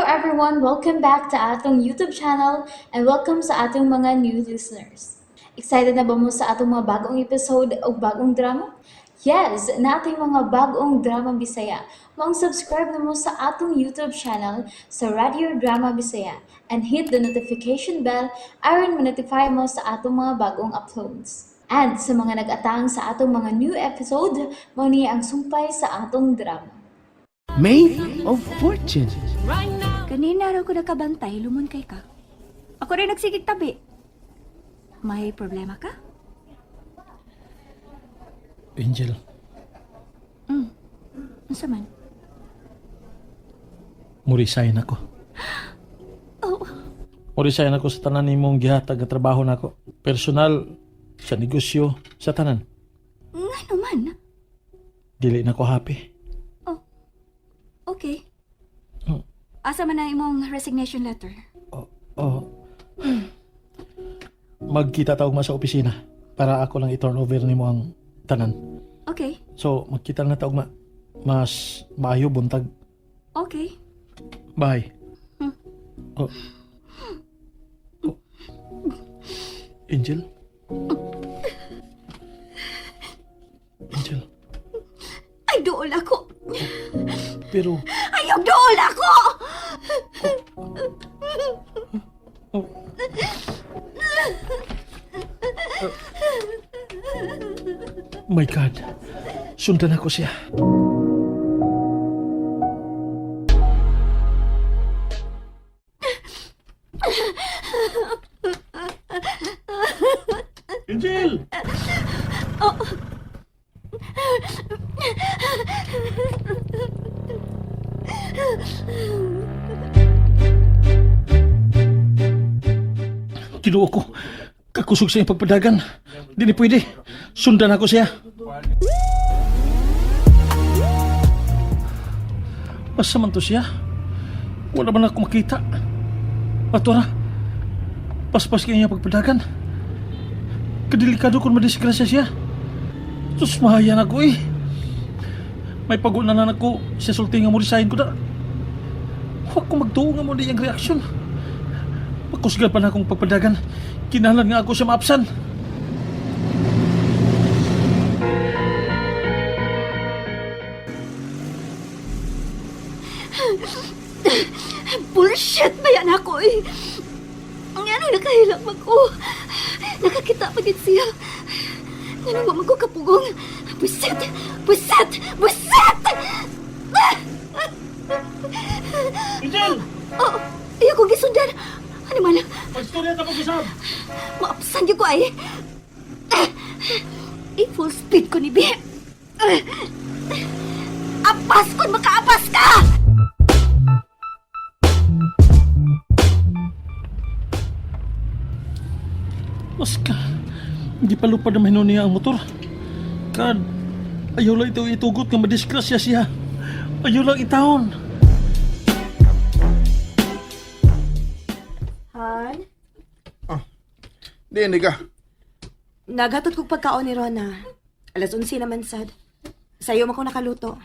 everyone! Welcome back to atong YouTube channel and welcome sa atong mga new listeners. Excited na ba mo sa atong mga bagong episode o bagong drama? Yes, nating mga bagong drama Bisaya. Maong subscribe na mo sa atong YouTube channel sa Radio Drama Bisaya and hit the notification bell aron ma-notify mo sa atong mga bagong uploads. And sa mga nag-atang sa atong mga new episode, mao ni ang sumpay sa atong drama. Maid of Fortune. Kanina raw ko nakabantay, lumon kay ka. Ako rin nagsigig tabi. May problema ka? Angel, Unsa man? mo-resign ako. Oh, Mo-resign ako sa tanan nimong gihatag nga trabaho nako. Personal, sa negosyo, sa tanan. Ngano man? Dili na ko happy. Okay. Oh. Asa man na imong resignation letter? Oh. Magkita ta ugma sa opisina para ako lang i-turn over nimo ang tanan. Okay. So, magkita na ta ugma. Mas maayo buntag. Okay. Bye. Oh. Oh. Angel? Angel, Ay, dool ako! Pero Ayaw, dool ako! Oh. My God. Sundan ako siya. Angel! Kinuha ko. Kakusog sa iyang pagpadagan. Di ni pwede. Sundan ako siya. Asa man to siya? Wala man ako makita. Ato na. Paspas kaya niya pagpadagan. Kadelikado kung madisgrasya siya. Sus, mahayan ako eh. May pagod na na ako sa sulti nga mo resign ko na. Huwag ko magtuo nga mo di ang reaksyon. Pakusgan pa na akong pagpadagan. Kinahanglan nga ako siya maapsan. Bullshit ba yan ako eh? Ang ano nakahilak man ko. Nakakita pa gid siya. Ngano wa man ko kapugong. Buset! Buset! Buset! Angel! Oh, iya ko gisundan. Ano man? Pagstorya ta pag-usab! Maapsan gyud ko ay. I-full speed ko ni Bi. Apas kun makaapas ka! Mas ka, hindi pa lupad na mahinon niya ang motor. Kad, ayaw lang ito itugot nga madisgrasya siya. Ayaw lang itahon. Han? Di, hindi ka. Naghatod kog pagkaon ni Rona. Alas 11 naman sad. Sayo man ko nakaluto.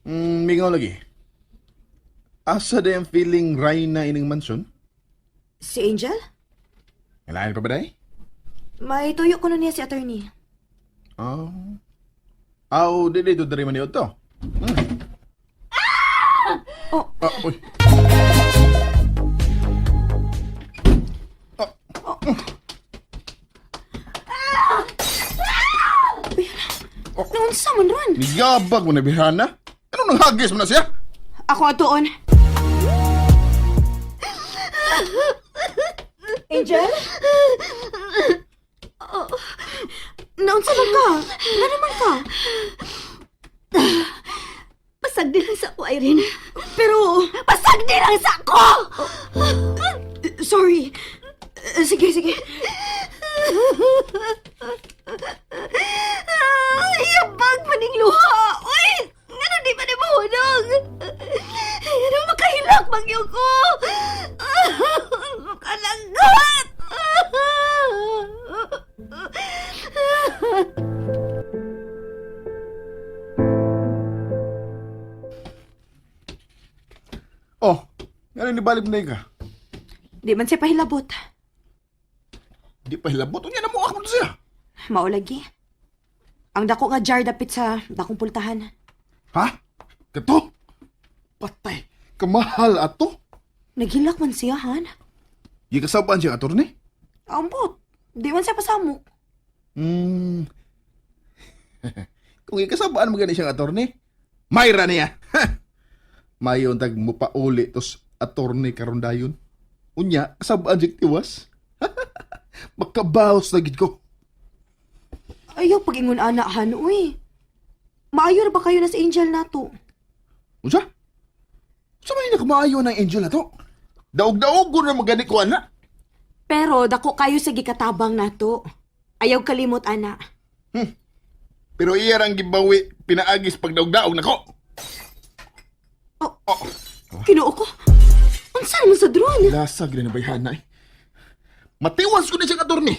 Mingaw lagi. Asa da yung feeling Rhina ining mansyon? Si Angel? Kailangan pa ba day? May tuyo ko niya si attorney. Oh. Aw, di dito dari man to. Oh. Ah, uy. Oh. Oh. Naunsa man ron? Niyabag mo na bihana? Anong nanghagis mo na siya? Ako atuon. Angel? Oh. Naunsa man ka? Nga naman ka? Pasag din lang sa ako, Irene. Pero... Pasag din lang sa ako! Sorry. Sige, sige. Yabag maning luha! Uy! Ngano di ba ni mahunong? Ano makahilak bagyo ko? Makalanggat! Ngano nibalik na ka? Di man siya pahilabot. Di pa hilabot. Unya na mo ako siya. Mao lagi. Ang dako nga jar dapit sa dakong pultahan. Ha? Kato? Patay. Kamahal ato. Naghilak man siya, han. Gikasabaan siya attorney? Ambot. Di man siya pasamok. Kung ikasabaan mo gani siyang attorney, mayra niya. Mayon tag mupauli tos attorney karon dayon. Unya, kasabaan siya tiwas. Makabaos na gid ko. Ayaw pag-ingon ana, han, uy. Maayo ra ba kayo na sa angel nato? Unsa? Unsa man yung maayo ng angel na to? Daog-daog ko na magani ko ana. Pero dako kayo sa gikatabang nato. Ayaw kalimot ana. Pero iya rang gibawi pinaagis pag daog-daog nako. Oh, Kinoo ko. Unsa naman sa drone? Lasag na bayhana eh. Matiwas ko na siyang attorney.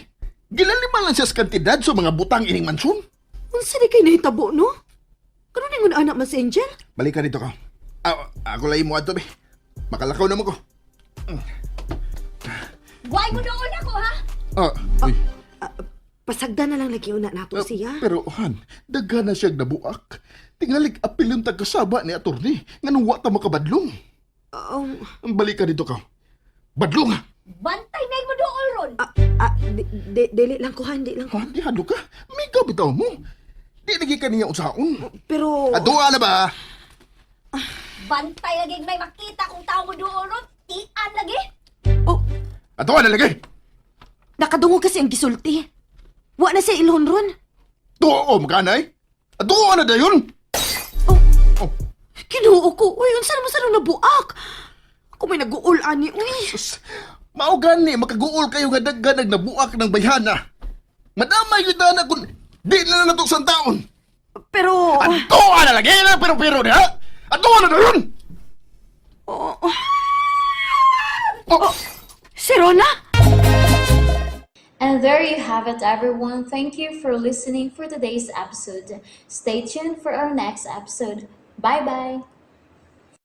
Gilalima lang siya sa kantidad sa mga butang ining mansyon. Unsa di kay nahitabo no? Karon ingon ana man si Angel? Balik ka dito ka. Ah, ako lang mo ato be. Makalakaw naman ko. Why mo doon ako, ha? Ah, uy. Pasagda na lang lagi una nato siya. Pero han, daghan na siya nabuak. Tingalig apil yung tagkasaba ni attorney. Nganong wa ta makabadlong. Ang balik ka dito ka. Badlong ha. Bantay na mo doon ron. Ah, ah, di, di, dili lang ko han, di lang ko. Ha, di hado ka. May bitaw mo. Di lagi ka niya usaon. Pero Aduha na ba? Bantay lagi may makita kung tao mo doon ron. Tian lagi. Oh, Aduha na lagi. nakadungog kasi ang gisulti. Wa na siya ilhon ron. Tuo makanay. Aduha na dayon. Oh, Oh, Kinoo ko. Uy, unsa naman sa nang nabuak? Ako may nag-uul ani, uy. sus. Mao gani makaguol kayo nga daghan nag nabuak ng bayhana. Madamay gyud na kun di na lang nato sa taon. Pero Aduha na lagi na pero pero diha. Aduha na dayon. Oh, oh, Oh. si Rona? And there you have it, everyone. Thank you for listening for today's episode. Stay tuned for our next episode. Bye bye.